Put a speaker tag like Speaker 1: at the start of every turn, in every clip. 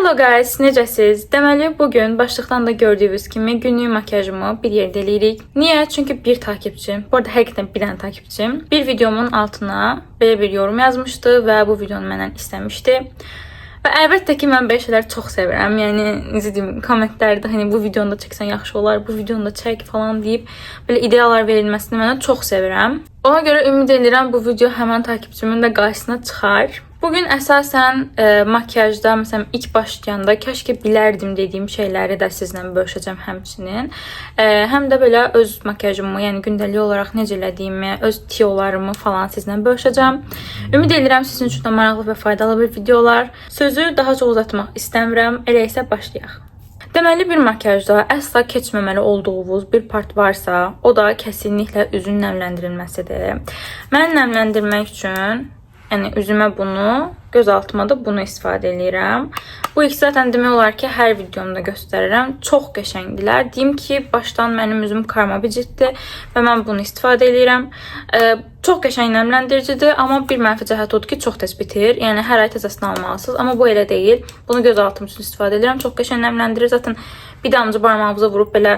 Speaker 1: Hello guys, necəsiz? Deməli, bugün başlıqdan da gördüyünüz kimi günlük makyajımı bir yerdə eləyirik. Niyə? Çünki bir takipçim, bu arada həqiqətən bir dənə takipçim, bir videomun altına belə bir yorum yazmışdı və bu videonu məndən istəmişdi. Və əlbəttə ki, mən belə şeylər çox sevirəm. Yəni, necə deyim, kommentlərdə hani bu videonu da çəksən yaxşı olar, bu videonu da çək falan deyib belə ideyalar verilməsini mən çox sevirəm. Ona görə ümid edirəm bu video həmən takipçimin də qarşısına çıxar. Bugün əsasən makyajda, məsələn, ilk başlayanda kəşke bilərdim dediyim şeyləri də sizlə bölüşəcəm həmçinin. Həm də belə öz makyajımı, yəni gündəlik olaraq necə elədiyimi, öz tiyolarımı falan sizlə bölüşəcəm. Ümid edirəm sizin üçün də maraqlı və faydalı bir video olar. Sözü daha çox uzatmaq istəmirəm. Elə isə başlayaq. Deməli, bir makyajda əsla keçməməli olduğunuz bir part varsa, o da kəsinliklə üzün nəmləndirilməsidir. Mən nəmləndirmək üçün, yəni üzümə bunu, göz altıma da bunu istifadə eləyirəm. Bu ikisi zaten demək olar ki, hər videomda göstərirəm. Çox qəşəngdirlər. Deyim ki, başdan mənim üzüm karma bir cilddir və mən bunu istifadə eləyirəm. Çox qəşəng nəmləndiricidir, amma bir mənfi cəhət odur ki, çox tez bitir. Yəni hər ay təzəsini almalısınız, amma bu elə deyil. Bunu göz altım üçün istifadə edirəm. Çox qəşəng nəmləndirir. Zaten bir damcı barmağınıza vurub belə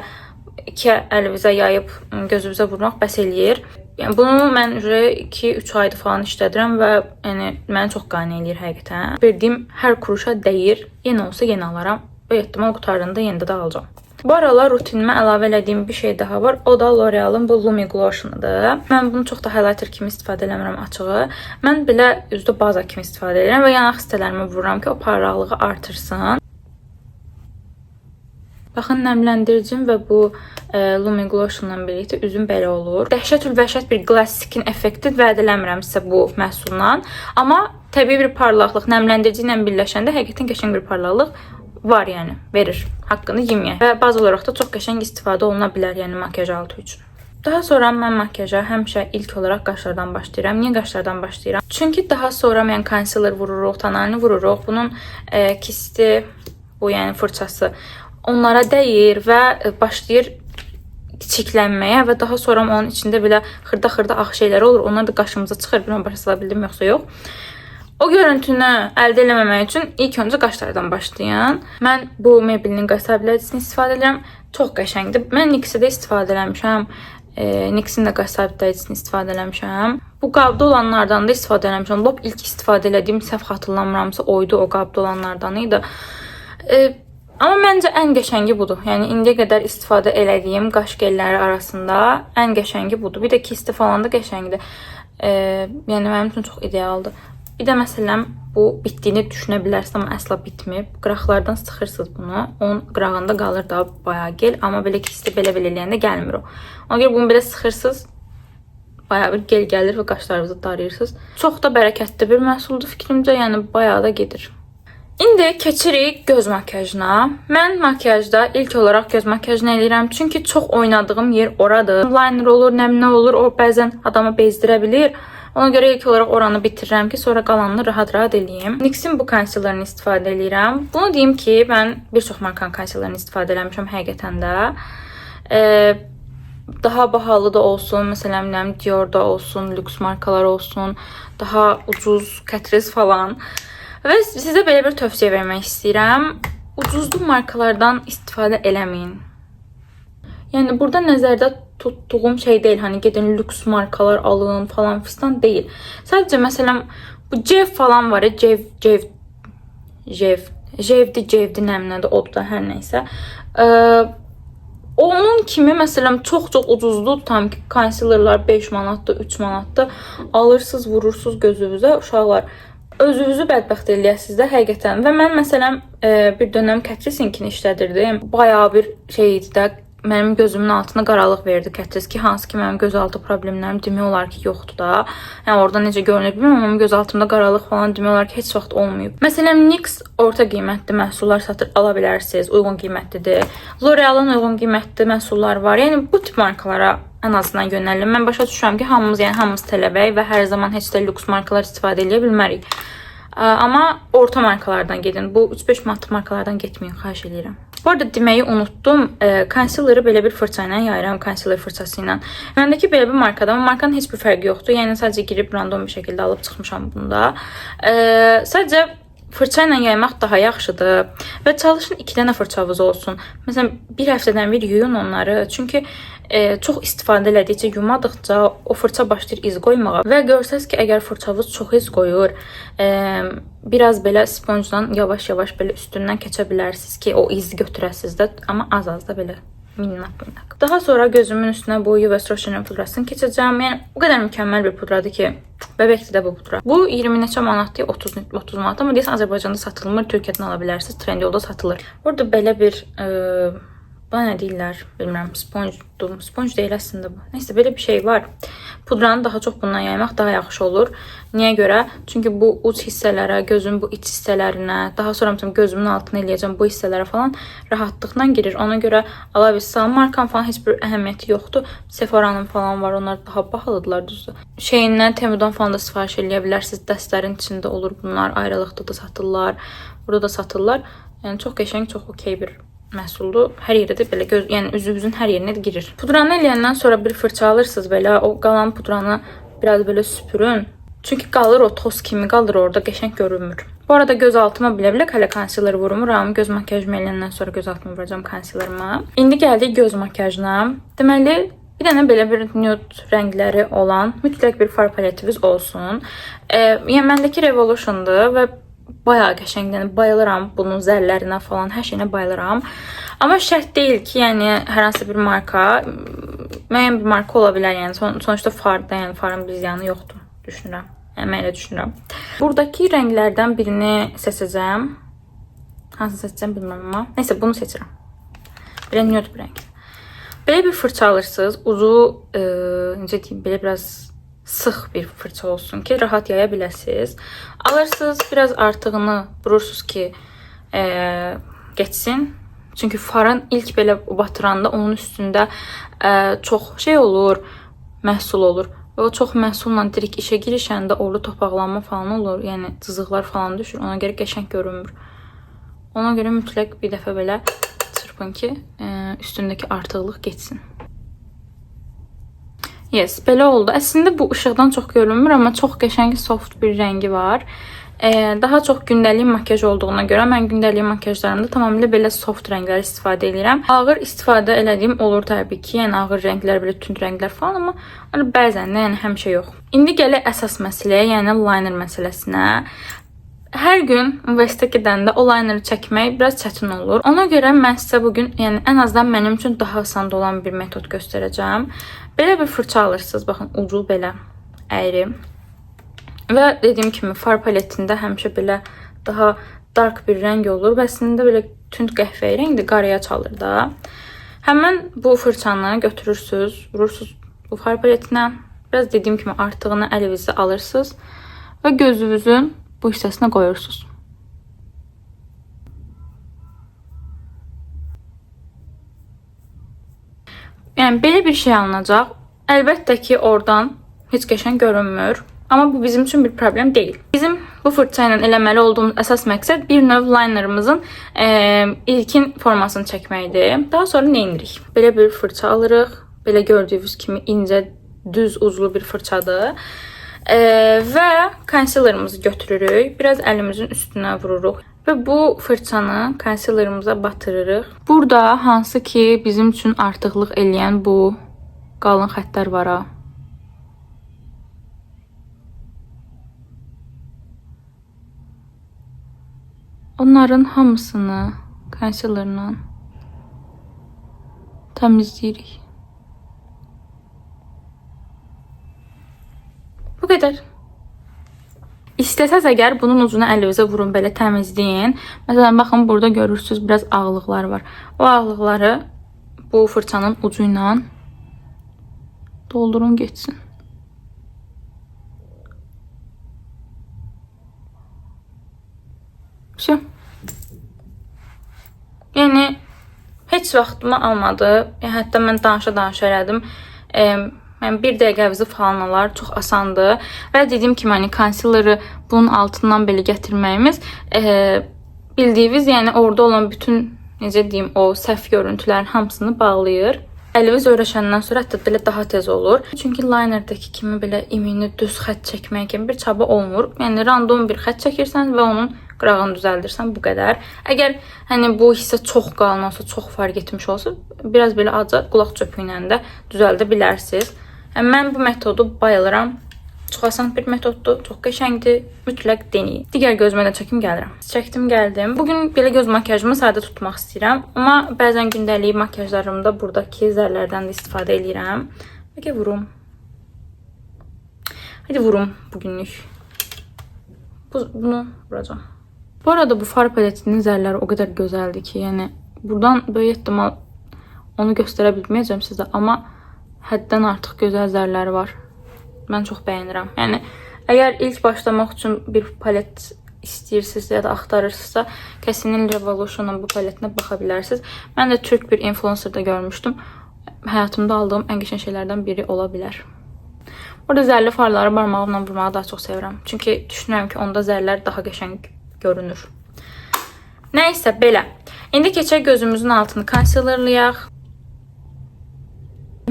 Speaker 1: iki əlinizə yayıb gözünüzə vurmaq bəs eləyir. Yəni bunu mən 2-3 aydır falan işlədirəm və yəni məni çox qane eləyir həqiqətən. Verdiyim hər kuruşa dəyir. Yenə olsa yenə alaram. Bu ehtimal qurtaranda yenə də alacağam. Bu aralar rutinimə əlavə elədiyim bir şey daha var. O da L'Oreal-ın bu Lumi Glotion'udur. Mən bunu çox da highlighter kimi istifadə eləmirəm açığı. Mən belə üzdə baza kimi istifadə edirəm və yanaq hissələrimə vururam ki, o parlaqlığı artırsın. Baxın, nəmləndiricim və bu Lumi Glotion'la birlikdə üzüm belə olur. Dəhşətül vəhşət bir glass skin effekti vəd eləmirəm sizə bu məhsulla. Amma təbii bir parlaqlıq nəmləndirici ilə birləşəndə həqiqətən qəşəng bir parlaqlıq var, yəni verir. Haqqını yeməyək. Və baz olaraq da çox qəşəng istifadə oluna bilər, yəni makyaj altı üçün. Daha sonra mən makyaja həmişə ilk olaraq qaşlardan başlayıram. Niyə qaşlardan başlayıram? Çünki daha sonra mən concealer vururuq, tonalini vururuq. Bunun kisti, bu yəni fırçası onlara dəyir və başlayır kiçiklənməyə və daha sonra onun içində belə xırda-xırda ağ şeylər olur. Onlar da qaşımıza çıxır. Bilmirəm başa sala bildim yoxsa yox. O görüntünü əldə eləməmək üçün ilk öncə qaşlardan başlayın. Mən bu Maybelline qaş sabitləyicisini istifadə edirəm. Çox qəşəngdir. Mən NYX-də istifadə eləmişəm. NYX-in də qaş sabitləyicisini istifadə eləmişəm. Bu qabda olanlardan da istifadə eləmişəm. Lop ilk istifadə elədiyim, səhv xatırlamıramsa, oydu, o qabda olanlardan idi. Amma məncə ən qəşəngi budur. Yəni indiyə qədər istifadə elədiyim qaş gelləri arasında ən qəşəngi budur. Bir də kisti falan da qəşəngdir. Yəni mənim üçün çox idealdır. Bir də məsələn bu bitdiyini düşünə bilərsiniz, amma əsla bitmir. Qıraqlardan sıxırsınız bunu. Onun qırağında qalır da bayağı gel, amma belə kisti belə-belə eləyəndə gəlmir o. Ona görə bunu belə sıxırsınız. Bayağı bir gel gəlir və qaşlarınızı darayırsınız. Çox da bərəkətli bir məhsuldur fikrimcə, yəni bayağı da gedir. İndi keçirik göz makyajına. Mən makyajda ilk olaraq göz makyajını eləyirəm. Çünki çox oynadığım yer oradır. Liner olur, nə nə olur, o bəzən adamı bezdirə bilir. Ona görə ilk olaraq oranı bitirirəm ki, sonra qalanını rahat-rahat eləyim. NYX-in bu concealerini istifadə eləyirəm. Bunu deyim ki, mən bir çox markanın concealerini istifadə eləmişəm həqiqətən də. Daha bahalı da olsun, məsələn, nə bilim, Dior-da olsun, lüks markalar olsun, daha ucuz Catrice falan. Və sizə belə bir tövsiyə vermək istəyirəm. Ucuzlu markalardan istifadə eləməyin. Yəni burada nəzərdə tutduğum şey deyil, hani gedin lüks markalar alın falan fistan deyil. Sadəcə məsələn bu Cev falan var ya, Cev, Cev, Jev, Jevdi, Cevdi, nə nədir, odur da, hər nəysə. Onun kimi məsələn çox-çox ucuzlu tam ki concealerlar 5 manatdır, 3 manatdır. Alırsınız, vurursunuz gözünüzə, uşaqlar. Özünüzü bədbəxt eləyəsiniz də həqiqətən. Və mən məsələn bir dönəm Catrice-inkini işlədirdim. Bayağı bir şey idi də, mənim gözümün altına qaralıq verdi Catrice ki, hansı ki mənim gözaltı problemlərim demək olar ki yoxdur da. Yəni orada necə görünür bilmirəm, amma mənim göz altımda qaralıq falan demək olar ki heç vaxt olmayıb. Məsələn NYX orta qiymətli məhsullar satır, ala bilərsiniz, uyğun qiymətlidir. L'Oreal-ın uyğun qiymətli məhsulları var. Yəni bu tip markalara ən azından yönəlin. Mən başa düşürəm ki, hamımız, yəni hamımız tələbəyik və hər zaman heç də lüks markalar istifadə edə bilmərik. Amma orta markalardan gedin. Bu 3-5 manatlıq markalardan getməyin, xahiş eləyirəm. Bu arada deməyi unutdum. Concealer'ı belə bir fırça ilə yayıram, concealer fırçası ilə. Məndəki belə bir markadır, amma markanın heç bir fərqi yoxdur. Yəni sadəcə girib random bir şəkildə alıb çıxmışam bunda. Sadəcə Fırça ilə yaymaq daha yaxşıdır. Və çalışın 2 dənə fırçanız olsun. Məsələn, bir həftədən bir yuyun onları. Çünki çox istifadə elədikcə, yumadıqca o fırça başlayır iz qoymağa. Və görsəz ki, əgər fırçanız çox iz qoyur, biraz belə sponjdan yavaş-yavaş belə üstündən keçə bilərsiniz ki, o izi götürəsiniz də, amma az-az da belə minnaq minnaq. Daha sonra gözümün üstünə bu Yves Rocher'in pudrasını keçəcəm. Yəni o qədər mükəmməl bir pudradır ki, bəbəkdir də bu pudra. Bu 20 neçə manatdır, 30 manat, amma deyəsən Azərbaycanda satılmır, Türkiyədən ala bilərsiniz, Trendyolda satılır. Burada belə bir buna nə deyirlər, bilmirəm, sponjdur. Sponj deyil əslində bu. Neysə, belə bir şey var. Pudranı daha çox bundan yaymaq daha yaxşı olur. Niyə görə? Çünki bu uc hissələrə, gözün bu iç hissələrinə, daha sonra məsələn gözümün altına eləyəcəm bu hissələrə falan rahatlıqla girir. Ona görə ala bilirsən, markanın falan heç bir əhəmiyyəti yoxdur. Sephora'nın falan var, onlar daha bahalıdırlar düzdür. Şeyindən, Temu'dan falan da sifariş eləyə bilərsiniz. Dəstlərin içində olur bunlar, ayrılıqda da satırlar, burada da satırlar. Yəni çox qəşəng, çox okey bir məhsuldur. Hər yerdə də belə göz, yəni üzünüzün hər yerinə də girir. Pudranı eləyəndən sonra bir fırça alırsınız belə, o qalan pudranı biraz belə süpürün. Çünki qalır o toz kimi qalır orada, qəşəng görünmür. Bu arada göz altıma bilə-bilə hələ concealer vurmuram. Göz makiyajımı eləyəndən sonra göz altıma vuracağam concealerımı. İndi gəldik göz makiyajına. Deməli, bir dənə belə bir nude rəngləri olan mütləq bir far paletimiz olsun. Yəni məndəki Revolution'dur və bayağı qəşəngdir. Yəni bayılıram bunun zərlərinə falan, hər şeyinə bayılıram. Amma şərt deyil ki, yəni hər hansı bir marka, müəyyən bir marka ola bilər. Yəni sonuçta farda, yəni farın bir ziyanı yoxdur, düşünürəm. Yəni mən elə düşünürəm. Buradakı rənglərdən birini seçəcəm. Hansını seçəcəm bilmirəm amma. Neysə, bunu seçirəm. Belə nude bir rəng. Belə bir fırça alırsınız. Ucu, necə deyim, belə biraz sıx bir fırça olsun ki, rahat yaya biləsiniz. Alırsınız, biraz artığını vurursunuz ki, geçsin. Çünki farın ilk belə batıranda onun üstündə çox şey olur, məhsul olur. Və o çox məhsulla direkt işə girişəndə orada topaqlanma falan olur. Yəni cızıqlar falan düşür. Ona görə qəşəng görünmür. Ona görə mütləq bir dəfə belə çırpın ki, üstündəki artıqlıq getsin. Yes, belə oldu. Əslində bu işıqdan çox görünmür, amma çox qəşəng soft bir rəngi var. Daha çox gündəlik makiyaj olduğuna görə mən gündəlik makiyajlarımda tamamilə belə soft rənglər istifadə edirəm. Ağır istifadə elədiyim olur təbii ki, yəni ağır rənglər, belə tünd rənglər falan, amma yəni bəzən də, yəni həmişə yox. İndi gələk əsas məsələyə, yəni liner məsələsinə. Hər gün universitetə gedəndə o linerı çəkmək biraz çətin olur. Ona görə mən sizə bugün, yəni ən azından mənim üçün daha asan olan bir metod göstərəcəm. Belə bir fırça alırsınız, baxın ucu belə əyri. Və dediyim kimi far paletində həmişə belə daha dark bir rəng olur və əslində belə tünd qəhvəyi rəngdir, qaraya çalır da. Həmən bu fırçanı götürürsünüz, vurursunuz bu far paletinə. Biraz dediyim kimi artığını əlinizə alırsınız və gözünüzün bu hissəsinə qoyursunuz. Yəni belə bir şey alınacaq. Əlbəttə ki, oradan heç qəşəng görünmür. Amma bu bizim üçün bir problem deyil. Bizim bu fırça ilə eləməli olduğumuz əsas məqsəd bir növ linerımızın ilkin formasını çəkməkdir. Daha sonra nə edirik? Belə bir fırça alırıq. Belə gördüyünüz kimi incə, düz uzlu bir fırçadır. Və concealerımızı götürürük. Biraz əlimizin üstünə vururuq. Və bu fırçanı concealerımıza batırırıq. Burada hansı ki bizim üçün artıqlıq eləyən bu qalın xəttlər var ha. Onların hamısını concealerla təmizləyirik. Bu qədər. İstəsəz əgər bunun ucunu əlinizə vurun, belə təmizləyin. Məsələn, baxın burada görürsünüz biraz ağlıqlar var. O ağlıqları bu fırçanın ucu ilə doldurun getsin. Vəsə. Yəni heç vaxtımı almadı. Yəni, hətta mən danışa-danışa elədim. Yəni bir dəqiqənizi falan alar, çox asandır. Və dediyim kimi, hani concealer'ı bunun altından belə gətirməyimiz bildiyiniz, yəni orada olan bütün necə deyim, o səhv görüntülərin hamısını bağlayır. Əliniz öyrəşəndən sonra hətta belə daha tez olur. Çünki linerdəki kimi belə ümumi düz xətt çəkmək kimi bir çaba olmur. Yəni random bir xətt çəkirsən və onun qırağını düzəldirsən, bu qədər. Əgər hani bu hissə çox qalın olsa, çox fərq etmiş olsa, biraz belə azca qulaq çöpü ilə də düzəldə bilərsiniz. Yəni, mən bu metodu bayılıram. Çox asan bir metoddur, çox qəşəngdir. Mütləq deneyin. Digər gözümə də çəkim, gəlirəm. Çəkdim, gəldim. Bugün belə göz makiyajımı sadə tutmaq istəyirəm. Amma bəzən gündəlik makiyajlarımda buradakı zərlərdən də istifadə eləyirəm. Bəlkə vurum. Hadi vurum bugünlük. Bunu vuracağım. Bu arada bu far paletinin zərləri o qədər gözəldir ki, yəni buradan böyük ehtimal onu göstərə bilməyəcəm sizə, amma həddən artıq gözəl zərləri var. Mən çox bəyənirəm. Yəni əgər ilk başlamaq üçün bir palet istəyirsinizsə ya da axtarırsınızsa, kəsinliklə Revolution'un bu paletinə baxa bilərsiniz. Mən də türk bir influencerda görmüşdüm. Həyatımda aldığım ən qəşəng şeylərdən biri ola bilər. Orada zərli farları barmağımla vurmağı daha çox sevirəm. Çünki düşünürəm ki, onda zərlər daha qəşəng görünür. Nəysə, belə. İndi keçək gözümüzün altını concealerlayaq.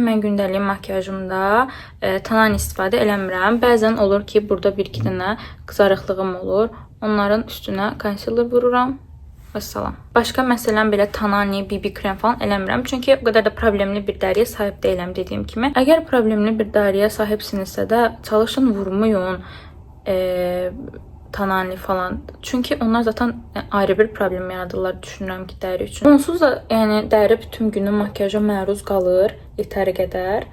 Speaker 1: Mən gündəlik makiyajımda tonal istifadə eləmirəm. Bəzən olur ki, burada bir iki dənə qızarıqlığım olur. Onların üstünə concealer vururam. Vəssalam. Başqa məsələn belə tonali, BB krem falan eləmirəm. Çünki o qədər də problemli bir dəriyə sahib deyiləm, dediyim kimi. Əgər problemli bir dəriyə sahibsinizsə də çalışın vurmayın tonali falan. Çünki onlar zaten ayrı bir problem yaradırlar, düşünürəm ki, dəri üçün. Onsuz da yəni dəri bütün günü makiyaja məruz qalır yetəri qədər.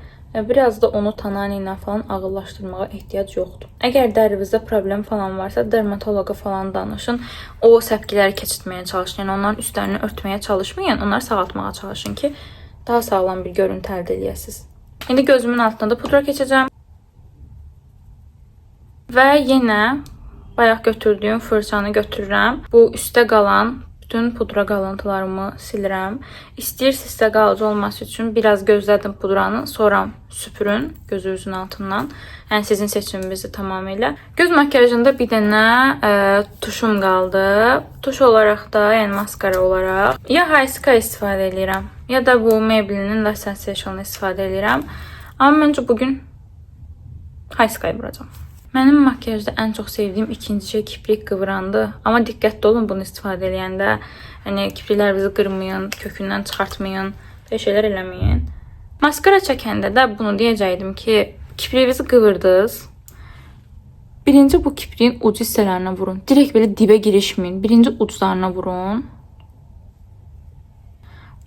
Speaker 1: Biraz da onu tonali ilə falan ağırlaşdırmağa ehtiyac yoxdur. Əgər dərinizdə problem falan varsa, dermatoloqa falan danışın. O səpkiləri keçirtməyə çalışın. Yəni onların üstlərini örtməyə çalışmayın, onları sağaltmağa çalışın ki, daha sağlam bir görüntü əldə eləyəsiniz. İndi gözümün altına da pudra keçəcəm. Və yenə bayaq götürdüyüm fırçanı götürürəm. Bu üstə qalan bütün pudra qalıntılarımı silirəm. İstəyirsinizsə, qalıcı olması üçün biraz gözlədin pudranı, sonra süpürün gözünüzün altından. Yəni sizin seçiminizdir tamamilə. Göz makiyajında bir dənə tuşum qaldı. Tuş olaraq da, yəni maskara olaraq ya High istifadə eləyirəm, ya da bu Maybelline-in Lash Sensational istifadə eləyirəm. Amma məncə bugün High Sky vuracağam. Mənim makiyajda ən çox sevdiyim ikinci şey kiprik qıvırandır. Amma diqqətli olun bunu istifadə eləyəndə. Yəni kipriklərinizi qırmayın, kökündən çıxartmayın, belə şeylər eləməyin. Maskara çəkəndə də bunu deyəcəkdim ki, kipriyinizi qıvırdınız. Birinci bu kipriyin ucu hissələrinə vurun. Direkt belə dibə girişməyin. Birinci uclarına vurun.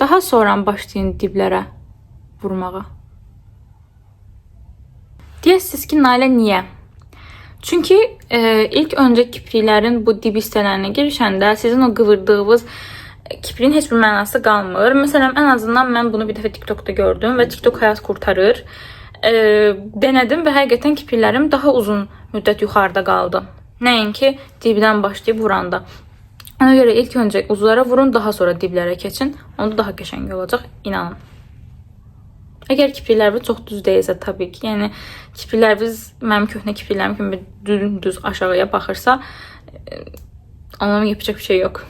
Speaker 1: Daha sonra başlayın diblərə vurmağa. Deyəsiniz ki, Nalə, niyə? Çünki ilk öncə kipriklərin bu dib hissələrinə girişəndə sizin o qıvırdığınız kipriyin heç bir mənası qalmır. Məsələn, ən azından mən bunu bir dəfə TikTokda gördüm və TikTok həyat qurtarır. Denədim və həqiqətən kipriklərim daha uzun müddət yuxarıda qaldı. Nəinki dibdən başlayıb vuranda. Ona görə ilk öncə uclara vurun, daha sonra diblərə keçin. Onda daha qəşəng olacaq, inanın. Əgər kiprikləriniz çox düz deyilsə təbii ki, yəni kiprikləriniz mənim köhnə kipriklərim kimi düz aşağıya baxırsa, ona yapacaq bir şey yox.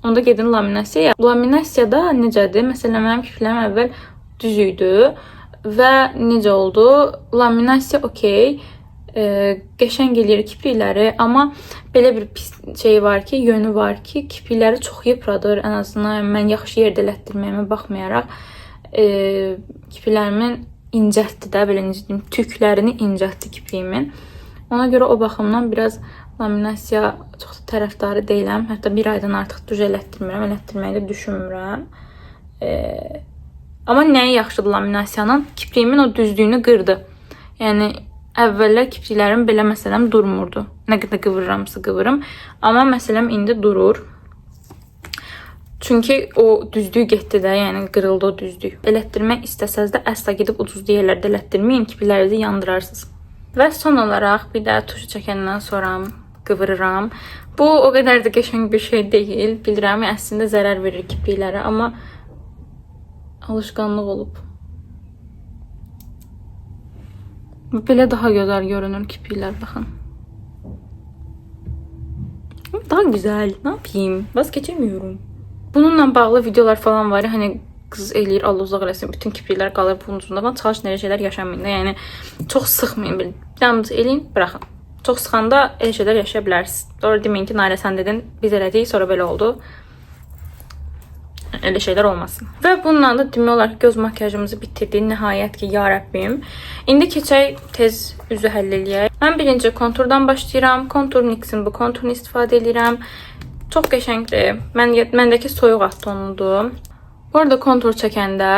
Speaker 1: Onda gedin laminasiyaya. Laminasiyada necədir? Məsələn, mənim kipriklərim əvvəl düz idi və necə oldu? Laminasiya okey, qəşəng eləyir kiprikləri, amma belə bir pis şey var ki, yönü var ki, kiprikləri çox yıpradır. Ən azından mən yaxşı yerdə elətdirməyimə baxmayaraq kipriklərimin incəltdi də, belə necə deyim, tüklərini incəltdi kipriyimin. Ona görə o baxımdan biraz laminasiya çox da tərəfdarı deyiləm. Hətta bir aydan artıq düz elətdirmirəm, elətdirməyi də düşünmürəm. Amma nəyi yaxşıdır laminasiyanın? Kipriyimin o düzlüyünü qırdı. Yəni əvvəllər kipriklərim belə məsələn durmurdu. Nə qədər qıvırıramsa qıvırım. Amma məsələn indi durur. Çünki o düzlük getdi də, yəni qırıldı o düzlük. Elətdirmək istəsəz də əsla gedib ucuz yerlərdə elətdirməyin, kipriklərinizi yandırarsınız. Və son olaraq bir də tuşu çəkəndən sonra qıvırıram. Bu o qədər də qəşəng bir şey deyil. Bilirəm, əslində zərər verir kipriklərə, amma alışqanlıq olub. Belə daha gözəl görünür kipriklər, baxın. Daha güzel. Ne yapayım? Vazgeçemiyorum. Bununla bağlı videolar falan var. Hani qız eləyir, Allah uzaq eləsin, bütün kipriklər qalır bunun ucunda falan. Çalışın elə şeylər yaşamayın da. Yəni çox sıxmayın. Bir damcı eləyin, buraxın. Çox sıxanda elə şeylər yaşaya bilərsiniz. Doğru deməyin ki, Nailə sən dedin, biz elədik, sonra belə oldu. Elə şeylər olmasın. Və bununla da demək olar ki, göz makiyajımızı bitirdik. Nəhayət ki, ya Rəbbim. İndi keçək tez üzü həll eləyək. Mən birinci konturdan başlayıram. Kontur NYX-in bu konturunu istifadə edirəm. Çox qəşəngdir. Məndəki soyuq at tonudur. Bu arada kontur çəkəndə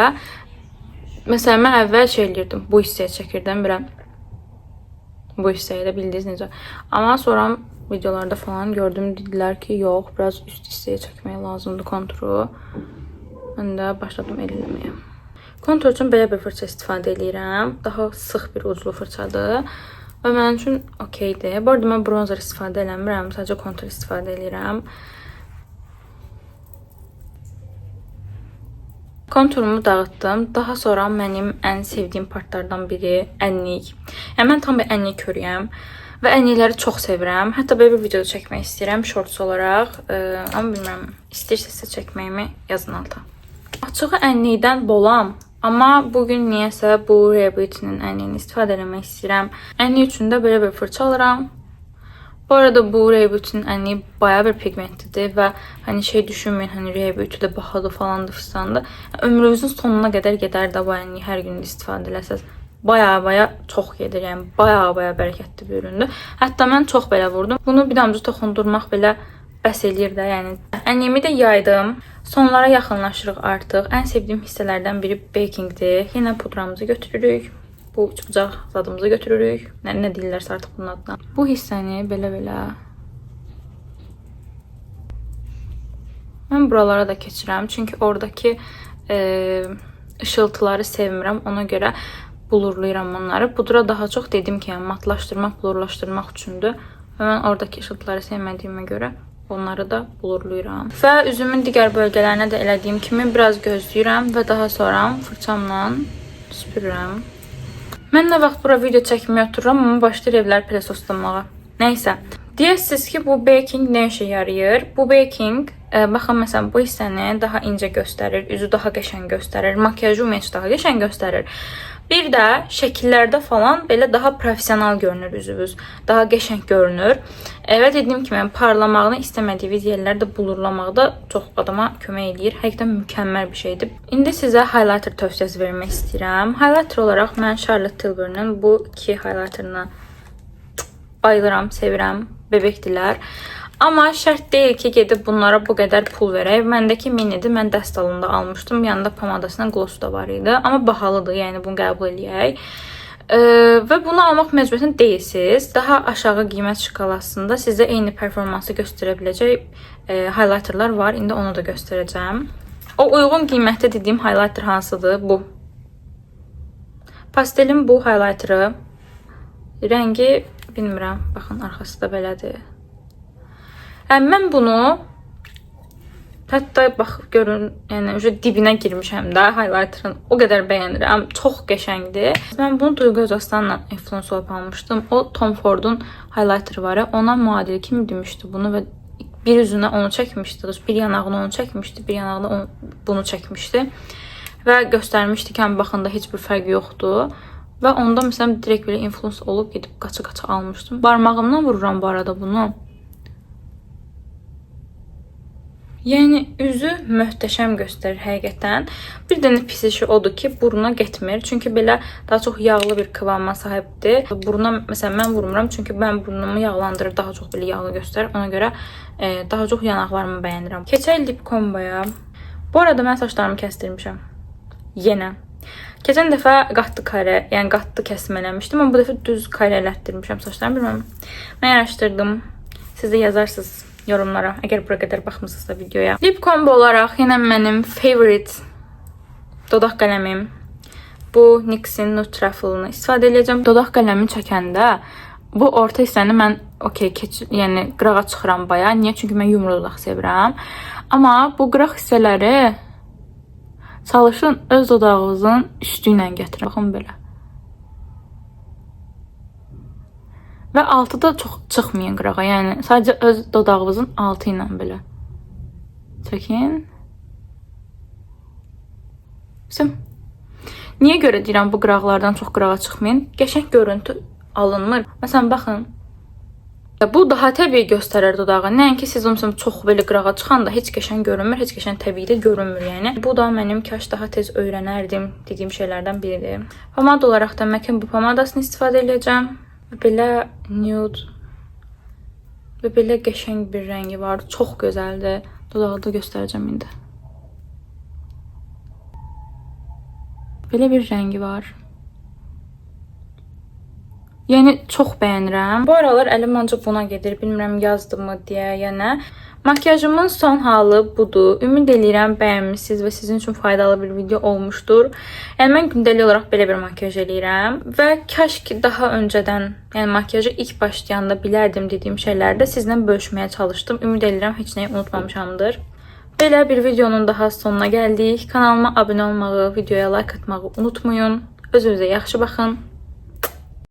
Speaker 1: məsələn mən əvvəl şey eləyirdim. Bu hissəyə çəkirdim belə. Bu hissəyə də bildiniz necə. Amma sonra videolarda falan gördüm, dedilər ki, yox, biraz üst hissəyə çəkmək lazımdır konturu. Mən də başladım elə eləməyə. Kontur üçün belə bir fırça istifadə eləyirəm. Daha sıx bir uclu fırçadır. Və mənim üçün okeydir. Bu arada mən bronzer istifadə eləmirəm, sadəcə kontur istifadə eləyirəm. Konturumu dağıtdım. Daha sonra mənim ən sevdiyim partlardan biri ənlik. Yəni mən tam bir ənlik körüyəm və ənlikləri çox sevirəm. Hətta belə bir video da çəkmək istəyirəm shorts olaraq. Amma bilmirəm, istəyirsinizsə çəkməyimi yazın alta. Açığı ənlikdən bolam. Amma bugün niyəsə bu Rare Beauty-nin ənliyini istifadə eləmək istəyirəm. Ənlik üçün də belə bir fırça alıram. Bu arada bu Rare Beauty-nin ənliyi bayağı bir pigmentlidir və hani şey düşünməyin, hani Rare Beauty-də bahalı falandır, fistandır. Ömrünüzün sonuna qədər gedər də bu ənliyi hər gün istifadə eləsəz. Baya-baya çox gedir, yəni baya-baya bərəkətli bir üründür. Hətta mən çox belə vurdum. Bunu bir damcı toxundurmaq belə bəs eləyir də, yəni. Ənliyimi də yaydım. Sonlara yaxınlaşırıq artıq. Ən sevdiyim hissələrdən biri bakingdir. Yenə pudramızı götürürük. Bu üçbucaq zadımızı götürürük. Nə deyirlərsə artıq bunun adına. Bu hissəni belə-belə mən buralara da keçirəm. Çünki oradakı ışıltıları sevmirəm. Ona görə bulurlayıram onları. Pudra daha çox dediyim ki, yəni matlaşdırmaq, bulurlaşdırmaq üçündür. Və mən oradakı ışıltıları sevmədiyimə görə onları da bulurlayıram. Və üzümün digər bölgələrinə də elədiyim kimi biraz gözləyirəm və daha sonra fırçamla süpürürəm. Mən nə vaxt bura video çəkməyə otururam, amma başlayır evlər pilesoslamağa. Nəysə. Deyəsiniz ki, bu baking nə işə yarayır? Bu baking, baxın məsələn, bu hissəni daha incə göstərir, üzü daha qəşəng göstərir, makiyajı ümumiyyətcə daha qəşəng göstərir. Bir də şəkillərdə falan belə daha professional görünür üzünüz, daha qəşəng görünür. Və dediyim kimi, yəni, parlamağını istəmədiyiniz yerlərdə bulurlamaqda çox adama kömək eləyir. Həqiqətən mükəmməl bir şeydir. İndi sizə highlighter tövsiyəsi vermək istəyirəm. Highlighter olaraq mən Charlotte Tilbury'nin bu iki highlighterına bayılıram, sevirəm, bebekdilər. Amma şərt deyil ki, gedib bunlara bu qədər pul verək. Məndəki minidir, mən dəst alında almışdım. Yanında pomadasından glossu da var idi. Amma bahalıdır, yəni bunu qəbul eləyək. Və bunu almaq məcburiyyətində deyilsiniz. Daha aşağı qiymət şkalasında sizə eyni performansı göstərə biləcək highlighterlar var. İndi onu da göstərəcəm. O uyğun qiymətdə dediyim highlighter hansıdır? Bu. Pastelin bu highlighterı. Rəngi bilmirəm. Baxın, arxası da belədir. Yəni mən bunu hətta bax görün, yəni dibinə girmişəm də highlighterın. O qədər bəyənirəm. Çox qəşəngdir. Mən bunu Duygu Özaslanla influence olub almışdım. O Tom Ford'un highlighterı var ya, ona müadil kimi demişdi bunu və bir üzünə onu çəkmişdi, bir yanağına onu çəkmişdi, bir yanağına bunu çəkmişdi. Və göstərmişdi ki, baxın da heç bir fərq yoxdur. Və onda məsələn direkt belə influence olub gedib qaça-qaça almışdım. Barmağımdan vururam bu arada bunu. Yəni üzü möhtəşəm göstərir həqiqətən. Bir dənə pis işi odur ki, buruna getmir. Çünki belə daha çox yağlı bir kıvama sahibdir. Buruna məsələn mən vurmuram, çünki mən burnumu yağlandırır, daha çox belə yağlı göstərir. Ona görə daha çox yanaqlarımı bəyənirəm. Keçək lip komboya. Bu arada mən saçlarımı kəsdirmişəm. Yenə. Keçən dəfə qatlı kare, yəni qatlı kəsim eləmişdim, amma bu dəfə düz kare elətdirmişəm saçlarımı. Bilmirəm. Mən araşdırdım. Siz də yazarsınız yorumlara, əgər bura qədər baxmısınızsa videoya. Lip combo olaraq yenə mənim favorite dodaq qələmim bu NYX-in Nude Truffle-ını istifadə edəcəm. Dodaq qələmi çəkəndə bu orta hissəni mən okey, yəni qırağa çıxıram baya. Niyə? Çünki mən yumru dodaq sevirəm. Amma bu qıraq hissələri çalışın öz dodağınızın üstü ilə gətirin. Baxın belə. Və altı da çox çıxmayın qırağa. Yəni sadəcə öz dodağınızın altı ilə belə çəkin. Sim. Niyə görə deyirəm bu qıraqlardan çox qırağa çıxmayın? Qəşəng görüntü alınmır. Məsələn, baxın. Bu daha təbii göstərir dodağı. Nəinki siz onu çox belə qırağa çıxanda heç qəşəng görünmür, heç qəşəng təbii də görünmür yəni. Bu da mənim kaş daha tez öyrənərdim dediyim şeylərdən biridir. Pomada olaraq da MAC-in bu pomadasını istifadə edəcəm. Belə nude və belə qəşəng bir rəngi var. Çox gözəldir. Dodağı da göstərəcəm indi. Belə bir rəngi var. Yəni çox bəyənirəm. Bu aralar əlim ancaq buna gedir. Bilmirəm yazdımı deyə ya nə. Makiyajımın son halı budur. Ümid eləyirəm bəyənmisiniz və sizin üçün faydalı bir video olmuşdur. Yəni mən gündəlik olaraq belə bir makiyaj eləyirəm və kaş ki daha öncədən, yəni makiyaja ilk başlayanda bilərdim dediyim şeyləri də sizlə bölüşməyə çalışdım. Ümid eləyirəm heç nəyi unutmamışamdır. Belə bir videonun daha sonuna gəldik. Kanalıma abunə olmağı, videoya like atmağı unutmayın. Özünüzə yaxşı baxın.